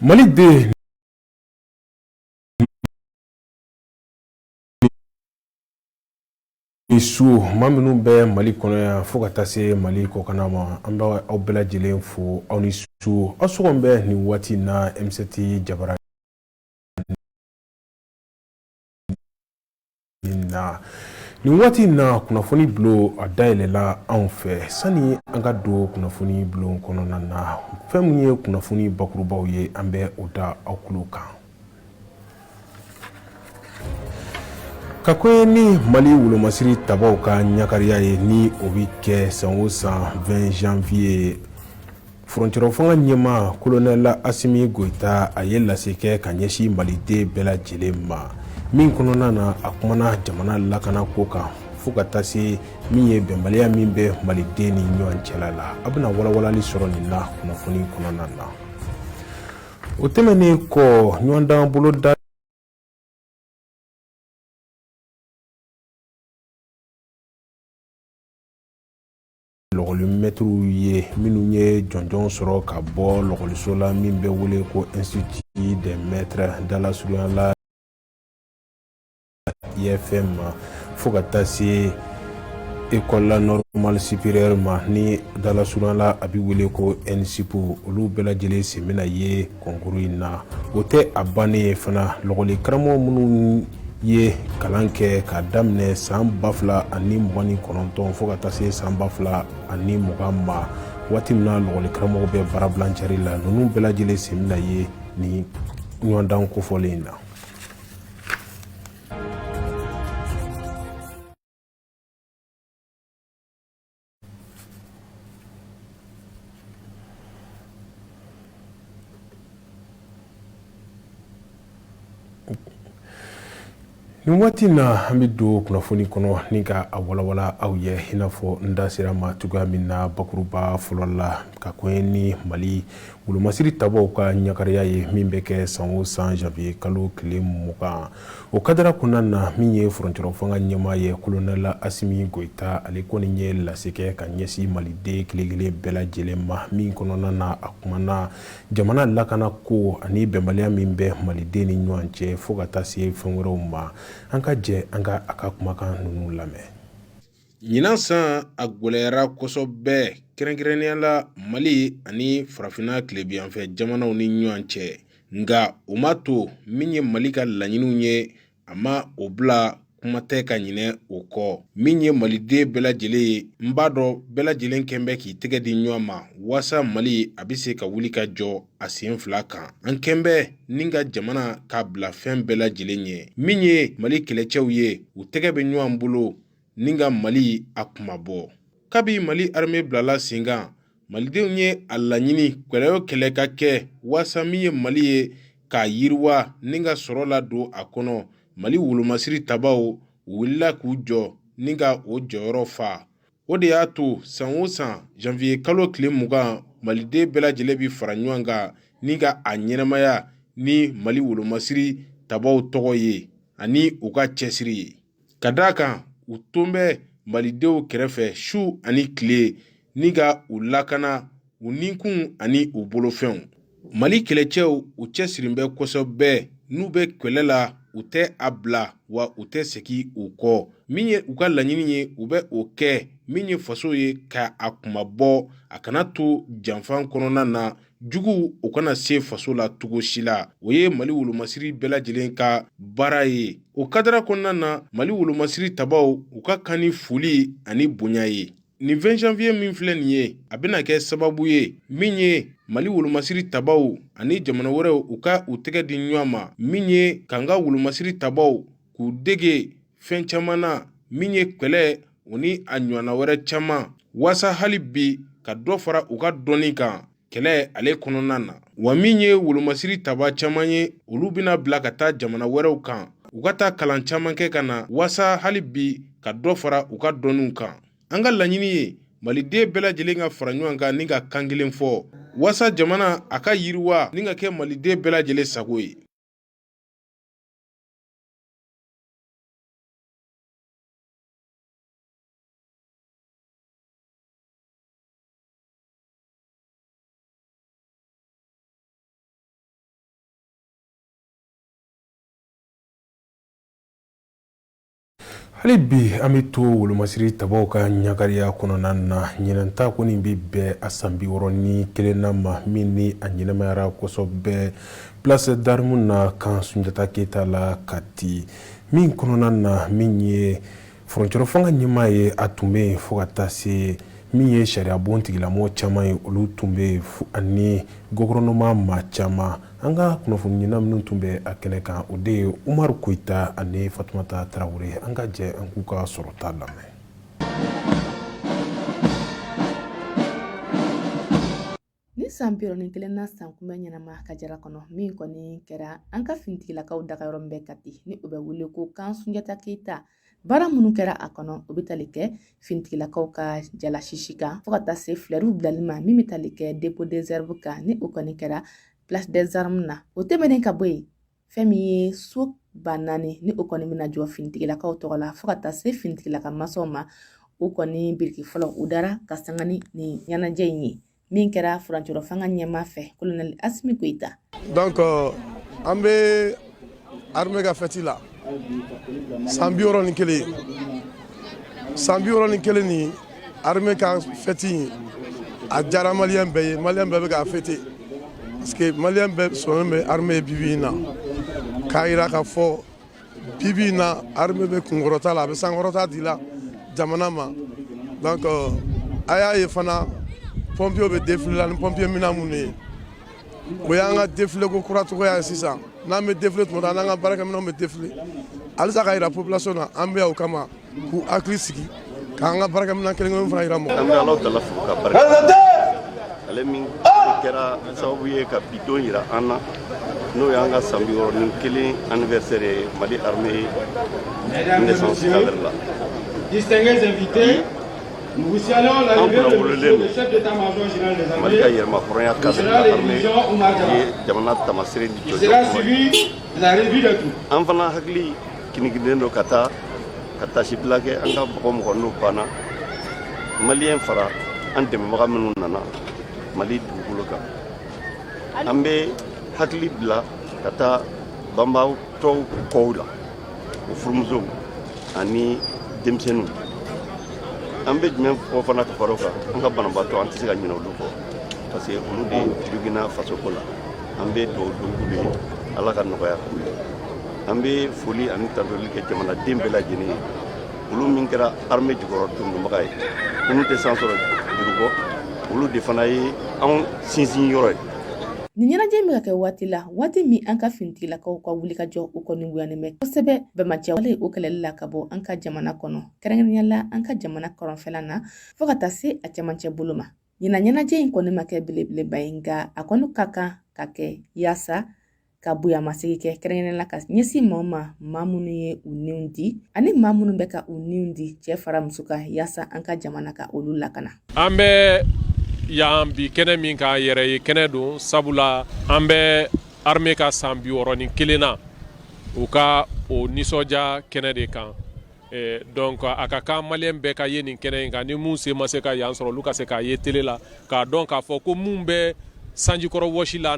Maliden ni su, maa minnu bɛ Mali kɔnɔ yan fo ka taa se Mali kɔkanna ma, an bɛ aw bɛɛ lajɛlen fo, aw ni su, aw sɔgɔlen bɛ nin waati in na M7 jabaranin na. Nin waati in na, kunnafoni bulon a dayɛlɛla anw fɛ. Sani an ka don kunnafoni bulon kɔnɔna na, fɛn min ye kunnafoni bakurubaw ye, an bɛ o da aw tulo kan. Ka kɔɲɛ ni Mali wolomasiri tabaw ka ɲakariya ye, ni o bɛ kɛ san o san 20 janvier, furancɛrɔ fanga ɲɛmaa kolonɛli Asimi Goyita, a ye lase kɛ ka ɲɛsin maliden bɛɛ lajɛlen ma, min kɔnɔna na a kumana jamana lakana ko kan, fo ka taa se min ye bɛnbaliya min bɛ maliden ni ɲɔgɔn cɛla la. A bɛna walawalali sɔrɔ nin na kunnafoni kɔnɔna na. O tɛmɛnen kɔ, ɲɔgɔndan boloda lɔgɔlimɛtiriw ye minnu ye jɔnjɔn sɔrɔ ka bɔ lɔgɔliso la min bɛ wele ko Institut des maîtres, dalasurunya la IFM ma, fo ka taa se École normale supérieure ma, ni dalasurunya la a bɛ wele ko ENSUP, olu bɛɛ lajɛlen sen bɛna ye concours in na. O tɛ a bannen ye fana, lɔgɔli karamɔgɔ minnu ye kalan kɛ k'a daminɛ san 2029 fo ka taa se san 2020 ma, waati min na lɔgɔli karamɔgɔ bɛ baarabilan cari la, ninnu bɛɛ lajɛlen sen bɛna ye nin ɲɔgɔndan kofɔlen in na. Nin waati na, an bɛ don kunnafoni kɔnɔ ni ka a walawala aw ye, i n'a fɔ n da sera ma cogoya min na bakuruba fɔlɔ la, ka kɔɲɛ ni Mali wolomasiri tabaw ka ɲagariya ye min bɛ kɛ san o san janvier kalo tile 20. O kadara kɔnɔna na, min ye furancɛrɔ fanga ɲɛmaa ye, kolonɛli Asimi Goyita, ale kɔni ye lase kɛ ka ɲɛsin maliden kelen-kelen bɛɛ lajɛlen ma, min kɔnɔna na a kumana jamana lakana ko ani bɛnbaliya min bɛ maliden ni ɲɔgɔn cɛ, fo ka taa se fɛn wɛrɛw ma. An ka jɛ an ka a ka kumakan ninnu lamɛn. Ɲinan san a gwɛlɛyara kosɛbɛ, kɛrɛnkɛrɛnnenya la Mali ani farafinna tilebinyanfɛ jamanaw ni ɲɔgɔn cɛ. Nka o ma to min ye Mali ka laɲiniw ye, a ma o bila, kuma tɛ ka ɲinɛ o kɔ. Min ye maliden bɛɛ lajɛlen ye, n b'a dɔn bɛɛ lajɛlen kɛn bɛ k'i tɛgɛ di ɲɔgɔn ma waasa Mali a bɛ se ka wuli ka jɔ a sen fila kan. An kɛn bɛ ni ka jamana k'a bila fɛn bɛɛ lajɛlen ɲɛ. Min ye Mali kɛlɛcɛw ye, u tɛgɛ bɛ ɲɔgɔn bolo ni ka Mali a kunmabɔ. Kabi Mali armée bilala sen kan, malidenw ye a laɲini kɛlɛ o kɛlɛ ka kɛ waasa min ye Mali ye k'a yiriwa ni ka sɔrɔ ladon a kɔnɔ. Mali wolomasiri tabaw wulila k'u jɔ ni ka o jɔyɔrɔ fa. O de y'a to san o san janvier kalo tile 20, maliden bɛɛ lajɛlen bɛ fara ɲɔgɔn kan ni ka a ɲɛnamaya ni Mali wolomasiri tabaw tɔgɔ ye ani u ka cɛsiri ye. Ka d'a kan u ton bɛ malidenw kɛrɛfɛ su ani tile ni ka u lakana, u nikun ani u bolofɛnw. Mali kɛlɛcɛw u cɛsirin bɛ kosɛbɛ, n'u bɛ kɛlɛ la u tɛ a bila, wa u tɛ segin u kɔ. Min ye u ka laɲini ye, u bɛ o kɛ. Min ye faso ye ka a kunmabɔ, a kana to janfan kɔnɔna na, juguw o kana se faso la cogo si la. O ye Mali wolomasiri bɛɛ lajɛlen ka baara ye. O kadara kɔnɔna na, Mali wolomasiri tabaw u ka kan ni foli ani bonya ye. Nin 20 janvier min filɛ nin ye, a bɛna kɛ sababu ye min ye Mali wolomasiri tabaw ani jamana wɛrɛw u ka u tɛgɛ di ɲɔgɔn ma, min ye k'an ka wolomasiri tabaw k'u dege fɛn caman na, min ye kɛlɛ o ni a ɲɔgɔnna wɛrɛ caman, waasa hali bi ka dɔ fara u ka dɔnni kan kɛlɛ ale kɔnɔna na. Wa min ye wolomasiri taba caman ye, olu bɛna bila ka taa jamana wɛrɛw kan, u ka taa kalan caman kɛ ka na, waasa hali bi ka dɔ fara u ka dɔnniw kan. An ka laɲini ye maliden bɛɛ lajɛlen ka fara ɲɔgɔn kan ni ka kan kelen fɔ, waasa jamana a ka yiriwa ni ka kɛ maliden bɛɛ lajɛlen sago ye. Hali bi an bɛ to wolomasiri tabaw ka ɲagariya kɔnɔna na. Ɲinan ta kɔni bɛ bɛn a san 61nan ma, min ni a ɲɛnamayara kosɛbɛ place d'armes na camp Sunjata Keyita la Kati, min kɔnɔna na min ye furancɛrɔ fanga ɲɛmaa ye, a tun bɛ yen, fo ka taa se min ye sariyabon tigilamɔgɔ caman ye, olu tun bɛ yen, ani gɔfɛrɛnaman maa caman. An ka kunnafoniɲinina minnu tun bɛ a kɛnɛ kan, o de ye Umaru Koyita ani Fatumata Tarawele. An ka jɛ an k'u ka sɔrɔta lamɛn. Ni san 61nan san kunbɛn ɲɛnama ka jara kɔnɔ, min kɔni kɛra an ka finitigilakaw dagayɔrɔ min bɛ Kati, ni o bɛ wele ko camp Sunjata Keyita, baara minnu kɛra a kɔnɔ, o bɛ tali kɛ finitigilakaw ka jalasisi kan, fo ka taa se filɛriw bilali ma, min bɛ tali kɛ dépôt des armes kan, ni o kɔni kɛra place des armes na. O tɛmɛnen ka bɔ yen, fɛn min ye so 4000, ni o kɔni bɛna jɔ finitigilakaw tɔgɔ la, fo ka taa se finitigilaka masaw ma, o kɔni biriki fɔlɔ o dara ka sanga ni nin ɲɛnajɛ in ye, min kɛra furancɛrɔ fanga ɲɛmaa fɛ, colonel Asimi Goyita. Donc an bɛ armée ka fête la, san 61, san 61 nin armée ka fête in, a diyara maliyɛn bɛɛ ye. Maliyɛn bɛɛ bɛ k'a fêter parce que maliyɛn bɛɛ sɔnnen bɛ armée ye bibi in na, k'a yira k'a fɔ bibi in na armée bɛ kunkɔrɔta la, a bɛ sankɔrɔta di la jamana ma. Donc a y'a ye fana, pompiers bɛ défilé la ni pompier minɛn minnu ye, o y'an ka défilé ko kura cogoya ye. Sisan n'an bɛ défilé tuma dɔ, n'an ka baarakɛminɛnw bɛ défilé halisa, k'a yira population na an bɛ yan o kama, k'u hakili sigi, k'an ka baarakɛminɛn kelen kelen fana yira mɔgɔ. An bɛ Ala tala fo ka barika ale min kɛra sababu ye ka bi don yira an na, n'o y'an ka san 61 anniversaire ye Mali armée naissance cadre la. Distingués invités, nous vous signalons l'arrivée de monsieur le chef d'état-major général des Mali ka armées, yɛrɛma hɔrɔnya cadre la, armée ye jamana tamasere ni qui sera suivi de la revue des troupes. An fana hakili kinikilen don ka taa ka tasibila kɛ an ka mɔgɔ mɔgɔ n'o banna, maliyɛn fara an dɛmɛbaga minnu nana Mali dugukolo kan. An bɛ hakili bila ka taa banbaatɔw kɔw la, o furumusow ani denmisɛnninw. An bɛ jumɛn fɔ fana ka fara o kan? An ka banabaatɔ, an tɛ se ka ɲinɛ olu kɔ parce que olu de joginna fasoko la. An bɛ dugawu don k'olu ye, Ala ka nɔgɔya k'u ye. An bɛ foli ani tantoli kɛ jamanaden bɛɛ lajɛlen ye, olu min kɛra armée jukɔrɔ dondonbaga ye, minnu tɛ san sɔrɔ juru bɔ, olu de fana ye anw sinsin yɔrɔ ye. Nin ɲɛnajɛ bɛ ka kɛ waati la, waati min an ka finitigilakaw ka wulikajɔ o kɔni bonyanen bɛ kosɛbɛ bɛnbacɛ wale o kɛlɛli la ka bɔ an ka jamana kɔnɔ, kɛrɛnkɛrɛnnenya la an ka jamana kɔrɔnfɛla na, fo ka taa se a cɛmancɛ bolo ma. Ɲinan ɲɛnajɛ in kɔni ma kɛ belebeleba ye, nka a kɔni ka kan ka kɛ yaasa ka bonyamasegin kɛ, kɛrɛnkɛrɛnnenya la ka ɲɛsin maaw ma, maa minnu ye u niw di ani maa minnu bɛ ka u niw di, cɛ fara muso kan, yaasa an ka jamana ka olu lakana. An bɛ yan bi kɛnɛ min kan yɛrɛ ye kɛnɛ don, sabula an bɛ armée ka san 61 na, u ka o nisɔndiya kɛnɛ de kan. Donc a ka kan maliyɛn bɛɛ ka ye nin kɛnɛ in kan. Ni mun se ma se ka yan sɔrɔ, olu ka se k'a ye télé la, k'a dɔn k'a fɔ ko mun bɛ sanjikɔrɔ wɔsi la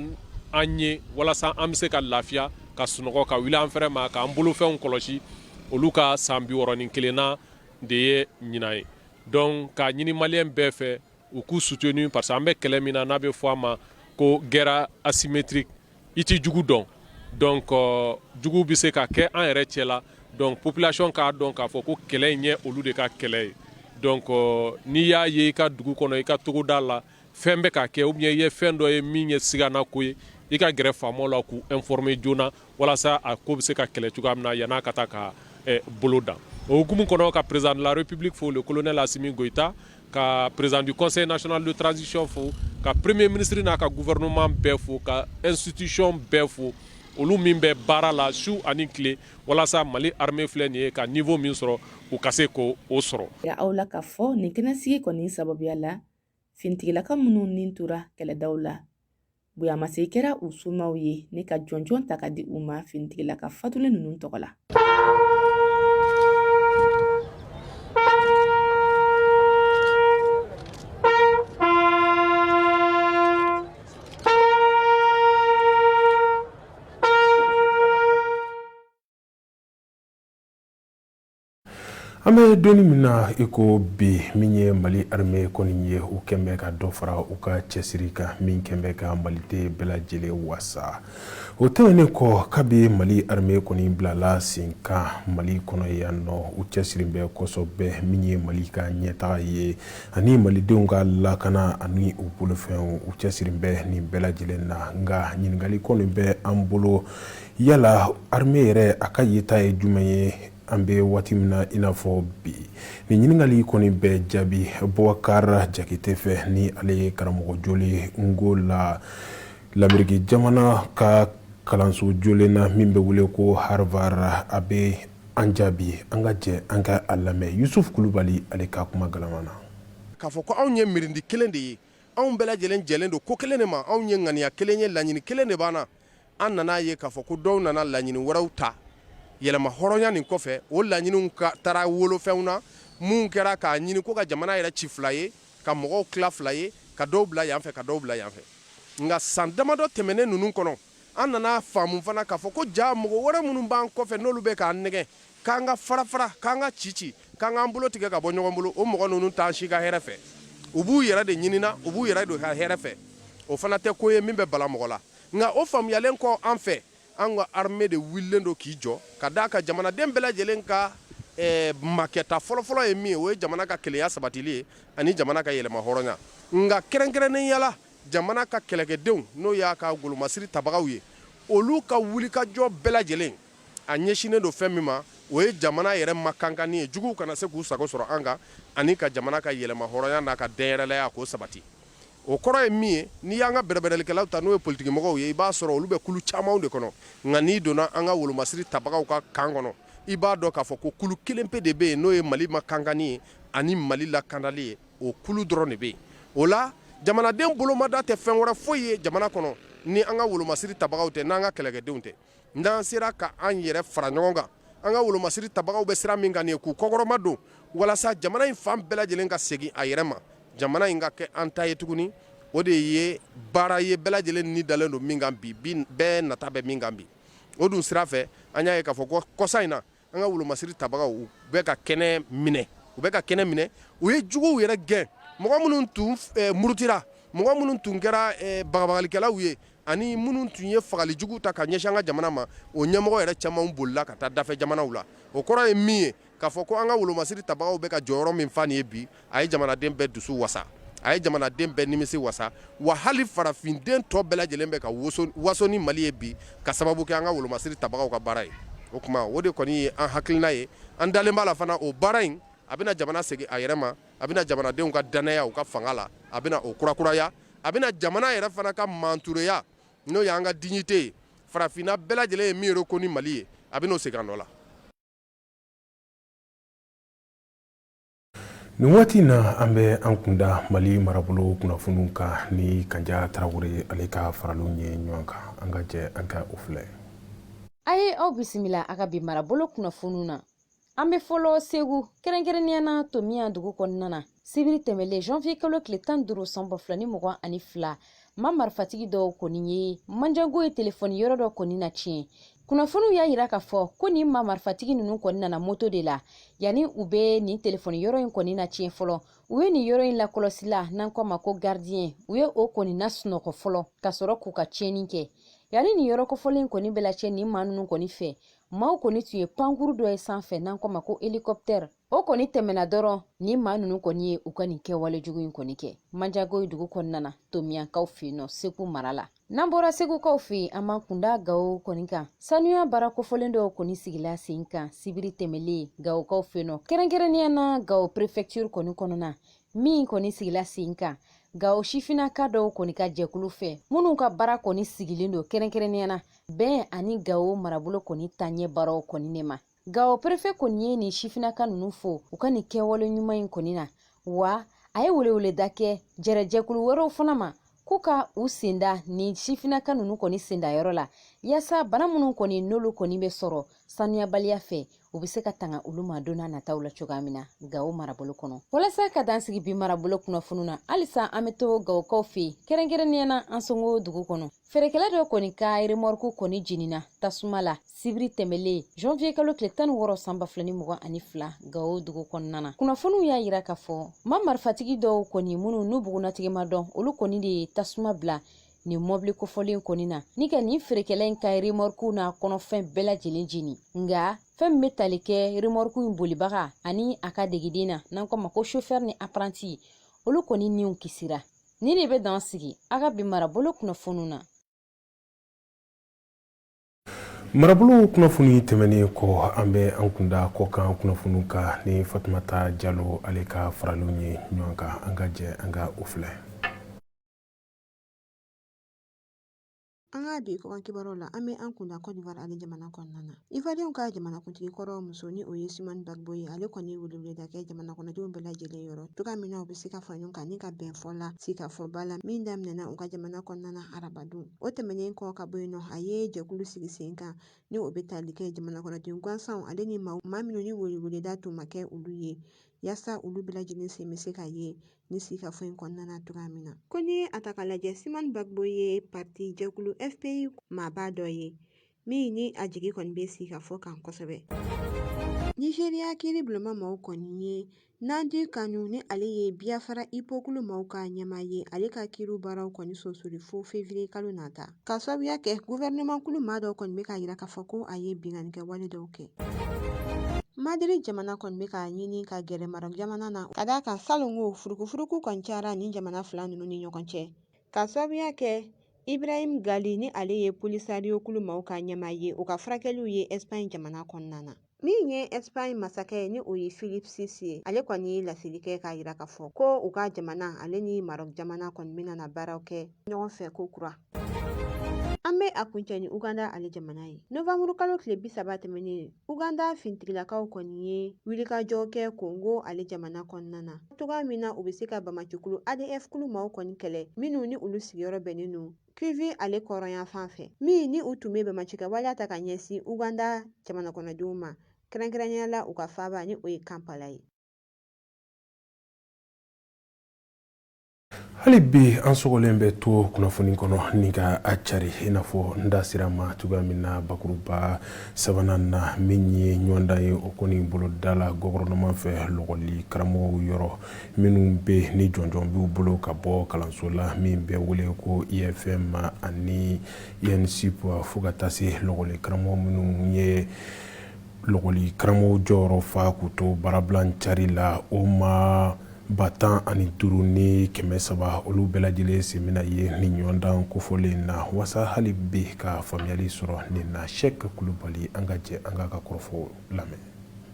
an ye, walasa an bɛ se ka lafiya ka sunɔgɔ, ka wuli an fɛrɛ ma, k'an bolofɛnw kɔlɔsi, olu ka san 61na de ye ɲinan ye. Donc k'a ɲini maliyɛn bɛɛ fɛ, u k'u soutenu, parce que an bɛ kɛlɛ min na, n'a bɛ fɔ a ma ko guerre asymétrique, i tɛ jugu dɔn. Donc jugu bɛ se ka kɛ an yɛrɛ cɛ la. Donc population k'a dɔn k'a fɔ ko kɛlɛ in ye olu de ka kɛlɛ ye. Donc n'i y'a ye i ka dugu kɔnɔ, i ka togoda la, fɛn bɛ ka kɛ, ou bien i ye fɛn dɔ ye min ye sigana ko ye, i ka gɛrɛ faamaw la k'u informer joona, walasa a ko bɛ se ka kɛlɛ cogoya min na yann'a ka taa ka bolo dan. O hukumu kɔnɔ, ka président de la République fo, le colonel Assimi Goïta, ka président du Conseil national de transition fo, ka premier ministre n'a ka gouvernement bɛɛ fo, ka institution bɛɛ fo, olu min bɛ baara la su ani tile walasa Mali armée filɛ nin ye ka niveau min sɔrɔ, u ka se k'o sɔrɔ. Aw la k'a fɔ nin kɛnɛsigi kɔni sababuya la, finitigilaka minnu ni tora kɛlɛdaw la, bonyamasegin kɛra u somaw ye ni ka jɔnjɔn ta ka di u ma finitigilaka fatulen ninnu tɔgɔ la. An bɛ don min na i ko bi, min ye Mali armée kɔni ye, u kɛn bɛ ka dɔ fara u ka cɛsiri kan min kɛn bɛ ka maliden bɛɛ lajɛlen wasa. O tɛmɛnen kɔ, kabi Mali armée kɔni bilala sen kan Mali kɔnɔ yan nɔ, u cɛsiri bɛ kosɛbɛ min ye Mali ka ɲɛtaga ye ani malidenw ka lakana ani u bolofɛnw. U cɛsiri bɛ nin bɛɛ lajɛlen na. Nka ɲininkali kɔni bɛ an bolo, yala armée yɛrɛ a ka yeta ye jumɛn ye an bɛ waati min na i n'a fɔ bi? Nin ɲininkali kɔni bɛ jaabi Bubakar Jakite fɛ, ni ale ye karamɔgɔ jolen ngo la Lameriki jamana ka kalanso jolen na min bɛ wele ko Harvard. A bɛ an jaabi. An ka jɛ an ka a lamɛn Yusuf Kulubali ale ka kuma galama na. K'a fɔ ko anw ye mirindi kelen de ye, anw bɛɛ lajɛlen jɛlen don ko kelen de ma, anw ye ŋaniya kelen ye, laɲini kelen de b'an na. An nana ye k'a fɔ ko dɔw nana laɲini wɛrɛw ta yɛlɛma hɔrɔnya nin kɔfɛ. O laɲiniw ka taara wolofɛnw na, mun kɛra k'a ɲini ko ka jamana yɛrɛ ci fila ye, ka mɔgɔw tila fila ye, ka dɔw bila yan fɛ, ka dɔw bila yan fɛ. Nka san damadɔ tɛmɛnen ninnu kɔnɔ, an nana faamu fana k'a fɔ ko ja mɔgɔ wɛrɛ minnu b'an kɔfɛ, n'olu bɛ k'an nɛgɛn k'an ka fara fara, k'an ka ci ci, k'an k'an bolo tigɛ ka bɔ ɲɔgɔn bolo, o mɔgɔ ninnu t'an si ka hɛrɛ fɛ. U b'u yɛrɛ de ɲinina, u b'u yɛrɛ de ka hɛrɛ fɛ. O fana tɛ ko ye min bɛ bala mɔgɔ la. Nka o faamuyalen kɔ, an fɛ, an ka armée de wulilen don k'i jɔ ka d'a kan jamanaden bɛɛ lajɛlen ka makɛta fɔlɔfɔlɔ ye min ye, o ye jamana ka kelenya sabatili ye ani jamana ka yɛlɛma hɔrɔnya. Nka kɛrɛnkɛrɛnnenya la, jamana ka kɛlɛkɛdenw, n'o y'a ka golomasiri tabagaw ye, olu ka wulikajɔ bɛɛ lajɛlen a ɲɛsinnen don fɛn min ma, o ye jamana yɛrɛ makankanni ye, juguw kana se k'u sago sɔrɔ an kan, ani ka jamana ka yɛlɛma hɔrɔnya n'a ka dɛnyɛrɛlaya k'o sabati. O kɔrɔ ye min ye, n'i y'an ka bɛrɛbɛrɛlikɛlaw ta, n'o ye politikimɔgɔw ye, i b'a sɔrɔ olu bɛ kulu camanw de kɔnɔ. Nka n'i donna an ka wolomasiri tabagaw ka kan kɔnɔ, i b'a dɔn k'a fɔ ko kulu kelen pe de bɛ yen, n'o ye Mali makankanni ye ani Mali lakandali ye. O kulu dɔrɔn de bɛ yen. O la, jamanaden bolomada tɛ fɛn wɛrɛ foyi ye jamana kɔnɔ ni an ka wolomasiri tabagaw tɛ, n'an ka kɛlɛkɛdenw tɛ. N'an sera ka an yɛrɛ fara ɲɔgɔn kan, an ka wolomasiri tabagaw bɛ sira min kan nin ye, k'u kɔkɔrɔma don walasa jamana in fan bɛɛ lajɛlen ka segin a yɛrɛ ma, jamana in ka kɛ an ta ye tuguni, o de ye baara ye bɛɛ lajɛlen ni dalen don min kan bi, bɛɛ nata bɛ min kan bi. O dun sira fɛ, an y'a ye k'a fɔ ko kɔsa in na, an ka wolomasiri tabagaw, u bɛ ka kɛnɛ minɛ, u bɛ ka kɛnɛ minɛ. U ye juguw yɛrɛ gɛn, mɔgɔ minnu tun murutira, mɔgɔ minnu tun kɛra bagabagalikɛlaw ye, ani minnu tun ye fagali jugu ta ka ɲɛsin an ka jamana ma, o ɲɛmɔgɔ yɛrɛ caman bolila ka taa dafɛ jamanaw la. O kɔrɔ ye min ye, k'a fɔ ko an ka wolomasiri tabagaw bɛ ka jɔyɔrɔ min fa nin ye bi, a ye jamanaden bɛɛ dusu wasa, a ye jamanaden bɛɛ nimisi wasa, wa hali farafinden tɔ bɛɛ lajɛlen bɛ ka waso ni Mali ye bi, ka sababu kɛ an ka wolomasiri tabagaw ka baara ye. O tuma, o de kɔni ye an hakilina ye. An dalen b'a la fana, o baara in, a bɛna jamana segin a yɛrɛ ma, a bɛna jamanadenw ka dannaya u ka fanga la, a bɛna o kurakuraya, a bɛna jamana yɛrɛ fana ka mantureya, n'o y'an ka dignité ye, farafinna bɛɛ lajɛlen ye min reconnu Mali ye, a bɛn'o segin a nɔ la. Nin waati in na, an bɛ an kunda Mali marabolo kunnafoniw kan ni Kanja Tarawele ale ka faraliw ye ɲɔgɔn kan. An ka jɛ an ka o filɛ. A ye aw bisimila a ka bi marabolo kunnafoniw na. An bɛ fɔlɔ Segu, kɛrɛnkɛrɛnnenya na Tomiya dugu kɔnɔna na. Sibiri tɛmɛlen janvier kalo tile 15 san 2022, ma marifatigi dɔw kɔni ye manjango ye telefɔni yɔrɔ dɔ kɔni na tiɲɛ. Kunnafoniw y'a yira k'a fɔ ko nin ma marifatigi ninnu kɔni nana moto de la. Yanni u bɛ nin telefɔni yɔrɔ in kɔni na tiɲɛ fɔlɔ, u ye nin yɔrɔ in lakɔlɔsila n'an ko ma ko gardien, u ye o kɔni na sunɔgɔ fɔlɔ ka sɔrɔ k'u ka tiɲɛni kɛ. Yanni nin yɔrɔ kofɔlen kɔni bɛ lacɛ nin maa ninnu kɔni fɛ, maaw kɔni tun ye pankuru dɔ ye sanfɛ n'an ko ma ko hélicoptère. O kɔni tɛmɛna dɔrɔn, nin maa ninnu kɔni ye u ka nin kɛwale jugu in kɔni kɛ Manjagoyi dugu kɔnɔna na, Tomiyankaw fɛ yen nɔ, Segu mara la. N'an bɔra Segukaw fɛ yen, an b'an kunda Gawo kɔni kan. Sanuya baara kofɔlen dɔw kɔni sigila sen kan sibiri tɛmɛlen Gawokaw fɛ yen nɔ, kɛrɛnkɛrɛnnenya na Gawo préfecture kɔni kɔnɔna, min kɔni sigila sen kan Gawo sifinnaka dɔw kɔni ka jɛkulu fɛ, minnu ka baara kɔni sigilen don kɛrɛnkɛrɛnnenya na bɛn ani Gawo marabolo kɔni taaɲɛ baaraw kɔni ne ma. Gawo préfet kɔni ye nin sifinnaka ninnu fo u ka nin kɛwale ɲuman in kɔni na, wa a ye weleweleda kɛ jɛrɛjɛkulu wɛrɛw fana ma k'u ka u senda nin sifinnaka ninnu kɔni sendayɔrɔ la, yaasa bana minnu kɔni n'olu kɔni bɛ sɔrɔ sanuyabaliya fɛ, U bɛ se ka tanga olu ma don n'a nataw la cogoya min na Gawo marabolo kɔnɔ. Walasa ka dan sigi bi marabolo kunnafoniw na, halisa an bɛ to Gawokaw fɛ yen, kɛrɛnkɛrɛnnenya na Ansongo dugu kɔnɔ. Feerekɛla dɔ kɔni ka remorque kɔni jenina tasuma la sibiri tɛmɛlen janvier kalo tile 16 san 2022 Gawo dugu kɔnɔna na. Kunnafoniw y'a yira k'a fɔ ma marifatigi dɔw kɔni minnu n'u bugunnatigɛ ma dɔn, olu kɔni de ye tasuma bila nin mɔbili kofɔlen kɔni na ni ka nin feerekɛla in ka remorque n'a kɔnɔfɛn bɛɛ lajɛlen jeni. Nka fɛn min bɛ tali kɛ remorque in bolibaga ani a ka degeden na, n'an ko ma ko chauffeur ni apprenti, olu kɔni niw kisira. Nin de bɛ dan sigi a ka bi marabolo kunnafoniw na. Marabolo kunnafoni tɛmɛnen kɔ, an bɛ an kunda kɔkan kunnafoniw kan ni Fatumata Jalo ale ka faraliw ye ɲɔgɔn kan. An ka jɛ an ka o filɛ. An ka bi kɔkan kibaruyaw la, an bɛ an kunda Côte d'Ivoire ale jamana kɔnɔna na. Ivoiriyɛnw ka jamanakuntigi kɔrɔ muso ni o ye Simone Gbagbo ye, ale kɔni weleweleda kɛ jamana kɔnɔdenw bɛɛ lajɛlen yɔrɔ cogoya min na u bɛ se ka fara ɲɔgɔn kan ni ka bɛn fɔ la sigikafɔba la min daminɛna u ka jamana kɔnɔna na arabadon. O tɛmɛnen kɔ ka bɔ yen nɔ, a ye jɛkulu sigi sen kan ni o bɛ tali kɛ jamana kɔnɔden gansanw ale ni maa minnu ni weleweleda tun ma kɛ olu ye, yaasa olu bɛɛ lajɛlen sen bɛ se ka ye ni sigikafɔ in kɔnɔna na cogoya min na. Ko n'i ye a ta k'a lajɛ, Simone Gbagbo ye parti jɛkulu FPI maaba dɔ ye min ni a jigi kɔni bɛ sigikafɔ kan kosɛbɛ. Nizeriya kiiribulonba maaw kɔni ye Nnamdi Kanu ni ale ye Biafra IPOB kulu maaw ka ɲɛmaa ye, ale ka kiiriw baaraw kɔni sonsori fo fevrier kalo nata, k'a sababuya kɛ gouvernement kulu maa dɔw kɔni bɛ k'a yira k'a fɔ ko a ye binkannikɛ wale dɔw kɛ. Madrid jamana kɔni bɛ k'a ɲini ka gɛrɛ Maroc jamana na ka d'a kan salongo furukufuruku kɔni cayara nin jamana fila ninnu ni ɲɔgɔn cɛ, k'a sababuya kɛ Ibrahim Gali ni ale ye Polisario kulu maaw ka ɲɛmaa ye, o ka furakɛliw ye Espagne jamana kɔnɔna na. Min ye Espagne masakɛ ye ni o ye Philippe VI ye, ale kɔni ye laseli kɛ k'a yira k'a fɔ ko u ka jamana ale ni Maroc jamana kɔni bɛna na baaraw kɛ ɲɔgɔn fɛ ko kura. An bɛ a kuncɛ ni Uganda ale jamana ye. Novembre kalo tile 30 tɛmɛnen, Uganda finitigilakaw kɔni ye wulikajɔ kɛ Kongo ale jamana kɔnɔna na, cogoya min na u bɛ se ka banbaancikulu ADF kulu maaw kɔni kɛlɛ, minnu ni olu sigiyɔrɔ bɛnnen don Kivu ale kɔrɔnyanfan fɛ, min ni u tun bɛ banbaancikɛ waleya ta ka ɲɛsin Uganda jamana kɔnɔdenw ma, kɛrɛnkɛrɛnnenya la u ka faaba ni o ye Kampala ye. Hali bi an sɔgɔlen bɛ to kunnafoni kɔnɔ ni ka a cari i n'a fɔ n da sera ma cogoya min na bakuruba sabanan na, min ye ɲɔgɔndan ye o kɔni boloda la gɔfɛrɛnaman fɛ lɔgɔli karamɔgɔw yɔrɔ minnu bɛ ni jɔnjɔn b'u bolo ka bɔ kalanso la min bɛ wele ko IFM ani INSUP, fo ka taa se lɔgɔli karamɔgɔ minnu ye lɔgɔli karamɔgɔw jɔyɔrɔ fa k'u to baarabila cari la, o maa 15,300, olu bɛɛ lajɛlen sen bɛna ye nin ɲɔgɔndan kofɔlen na, waasa hali bi ka faamuyali sɔrɔ nin na. Sɛki Kulubali, an ka jɛ an k'a ka kɔrɔfɔw lamɛn.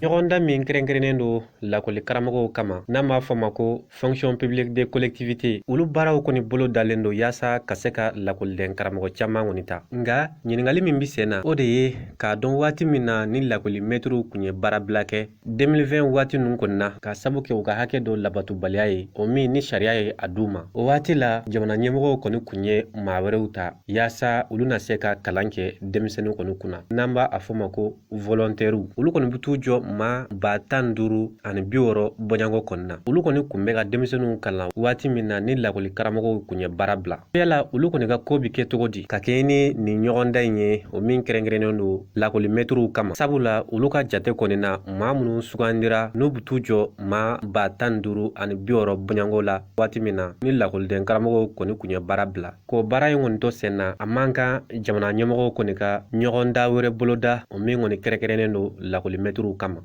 Ɲɔgɔndan min kɛrɛnkɛrɛnnen don lakɔli karamɔgɔw kama, n'an b'a fɔ ma ko fonction publique de collectivité, olu baaraw kɔni bolo dalen don yaasa ka se ka lakɔliden karamɔgɔ caman kɔni ta. Nka ɲininkali min bɛ sen na, o de ye k'a dɔn waati min na ni lakɔli mɛtiriw tun ye baarabila kɛ 2020 waati ninnu kɔni na, ka sabu kɛ u ka hakɛ dɔ labatobaliya ye, o min ni sariya ye a d'u ma. O waati la, jamana ɲɛmɔgɔw kɔni tun ye maa wɛrɛw ta yaasa olu na se ka kalan kɛ denmisɛnninw kɔni kunna, n'an b'a a fɔ ma ko volontaires. Olu kɔni bɛ t'u jɔ maa 15,060 bɔɲɔgɔnko kɔni na. Olu kɔni tun bɛ ka denmisɛnninw kalan waati min na ni lakɔli karamɔgɔw tun ye baara bila. Yala olu kɔni ka ko bɛ kɛ cogo di ka kɛɲɛ ni nin ɲɔgɔndan in ye, o min kɛrɛnkɛrɛnnen don lakɔli mɛtiriw kama, sabula olu ka jate kɔni na, maa minnu sugandira n'u bɛ t'u jɔ maa 15,060 bɔɲɔgɔnko la waati min na ni lakɔliden karamɔgɔw kɔni tun ye baara bila. K'o baara in kɔni to sen na, a man kan jamana ɲɛmɔgɔw kɔni ka ɲɔgɔndan wɛrɛ boloda, o min kɔni kɛrɛnkɛrɛnnen don lakɔli mɛtiriw kama.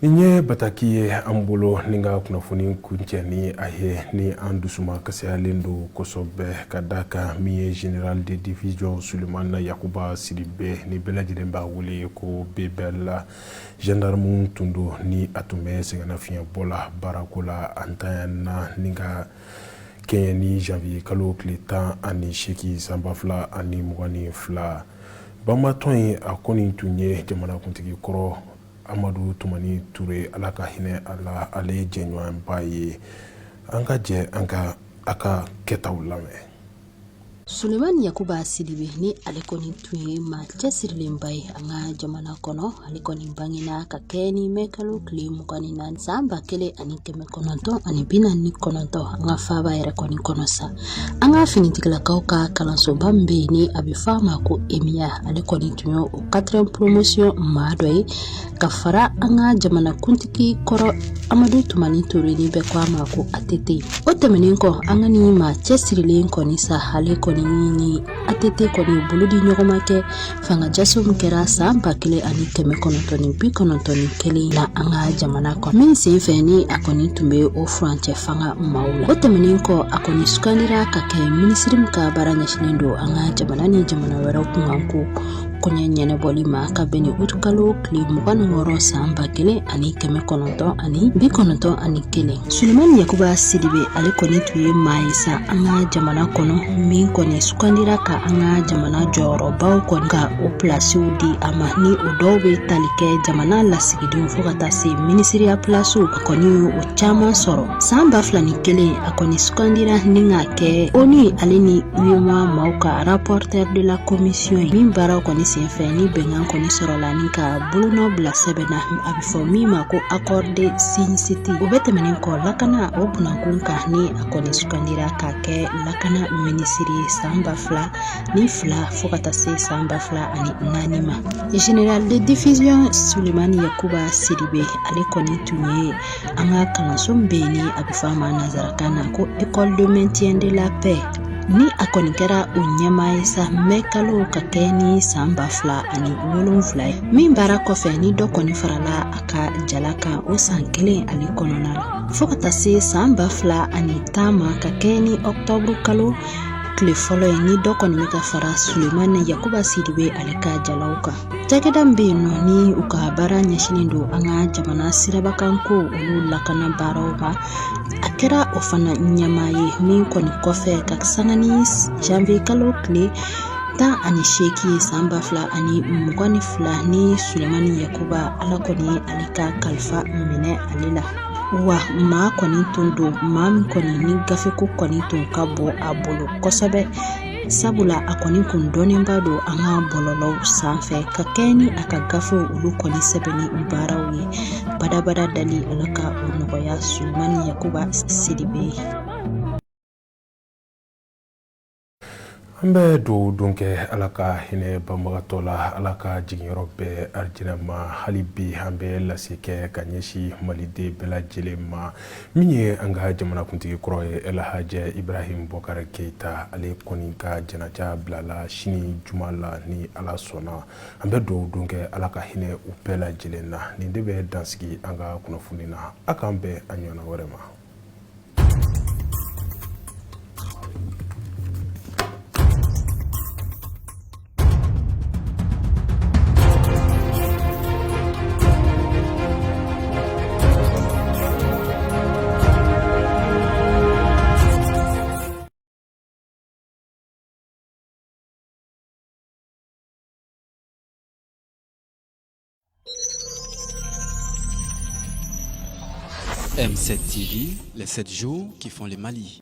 Nin ye bataki ye an bolo ni ka kunnafoni kuncɛ ni a ye, ni an dusuma kasiyalen don kosɛbɛ ka da kan min ye général de division Sulemana Yakuba Sidibe, ni bɛɛ lajɛlen b'a wele ko Bebel, gendarme tun don ni a tun bɛ sɛgɛnnafiɲɛbɔ la baarako la, a ntanyana ni ka kɛɲɛ ni janvier kalo tile 18 san 2022. Banbatɔ in a kɔni tun ye jamanakuntigi kɔrɔ Amadu Tumani Ture, Ala ka hinɛ a la, ale ye jɛɲɔgɔnba ye. An ka jɛ an ka a ka kɛtaw lamɛn. Sulemani Yakuba Sidibe ni ale kɔni tun ye maa cɛsirilenba ye an ka jamana kɔnɔ. Ale kɔni bangena ka kɛ ni mɛkalo tile 24 san 1949 an ka faaba yɛrɛ kɔni kɔnɔ sa. An ka finitigilakaw ka kalansoba min bɛ yen ni a bɛ fɔ a ma ko EMIA, ale kɔni tun ye o 4e promotion maa dɔ ye ka fara an ka jamanakuntigi kɔrɔ Amadu Tumani Ture ni bɛɛ ko a ma ko ATT. O tɛmɛnen kɔ, an ka nin maa cɛsirilen kɔni sa, ale kɔni ni ATT kɔni bolo di ɲɔgɔn ma kɛ fanga jaso min kɛra san 1991 la an ka jamana kɔnɔ, min sen fɛ ni a kɔni tun bɛ o furancɛ fanga maaw la. O tɛmɛnen kɔ, a kɔni sugandira ka kɛ minisiri min ka baara ɲɛsinnen don an ka jamana ni jamana wɛrɛw kunkanko koɲɛ ɲɛnabɔli ma ka bɛn ni utukalo tile 26 san 1991. Sulemani Yakuba Sidibe, ale kɔni tun ye maa ye sa an ka jamana kɔnɔ min kɔni sugandira ka an ka jamana jɔyɔrɔbaw kɔni ka o pilasiw di a ma, ni o dɔw bɛ tali kɛ jamana lasigidenw fo ka taa se minisiriya pilasiw, a kɔni ye o caman sɔrɔ. San 2001, a kɔni sugandira ni ka kɛ ONU ale ni UEMOA maaw ka rapporteur de la commission ye, min baaraw kɔni senfɛ ni bɛnkan kɔni sɔrɔla ni ka bolonɔ bila sɛbɛn na, a bɛ fɔ min ma ko accord de Sun City. O bɛɛ tɛmɛnen kɔ, lakana o kunnakun kan, ni a kɔni sugandira ka kɛ lakana minisiri ye san 2002 fo ka taa se san 2004 ma. Général de division Sulemani Yakuba Sidibe, ale kɔni tun ye an ka kalanso min bɛ yen ni a bɛ fɔ a ma nanzarakan na ko école de maintien de la paix, ni a kɔni kɛra o ɲɛmaa ye sa mɛ kalo ka kɛ ni san 2007 ye, min baara kɔfɛ ni dɔ kɔni farala a ka jala kan o san kelen ale kɔnɔna la fo ka taa se san 2010 ma ka kɛ ni ɔkutɔburu kalo tile fɔlɔ ye, ni dɔ kɔni bɛ ka fara Sulemani Yakuba Sidibe ale ka jalaw kan. Cakɛda min bɛ yen nɔ ni u ka baara ɲɛsinnen don an ka jamana sirabakanko olu lakana baaraw ma, a kɛra o fana ɲɛmaa ye, min kɔni kɔfɛ ka sanga ni janvier kalo tile 18 ye san 2022, ni Sulemani Yakuba Ala kɔni ye ale ka kalifa minɛ ale la. Wa maa kɔni tun don, maa min kɔni ni gafeko kɔni tun ka bon a bolo kosɛbɛ, sabula a kɔni kun dɔnnenba don an ka bɔlɔlɔw sanfɛ ka kɛ ni a ka gafew olu kɔni sɛbɛnni baaraw ye. Badabada dali, Ala ka o nɔgɔya Sulemani Yakuba Sidibe ye. An bɛ dugawu don kɛ Ala ka hinɛ banbagatɔ la, Ala ka jiginyɔrɔ bɛn arijinɛ ma. Hali bi an bɛ lase kɛ ka ɲɛsin maliden bɛɛ lajɛlen ma. Min ye an ka jamanakuntigi kɔrɔ ye, Elhadj Ibrahim Boubacar Keita, ale kɔni ka janaja bilala sini juma la ni Ala sɔnna. An bɛ dugawu don kɛ Ala ka hinɛ u bɛɛ lajɛlen na. Nin de bɛ dansigi an ka kunnafoni na. A k'an bɛn a ɲɔgɔnna wɛrɛ ma. M7 TV, les 7 jours qui font le Mali.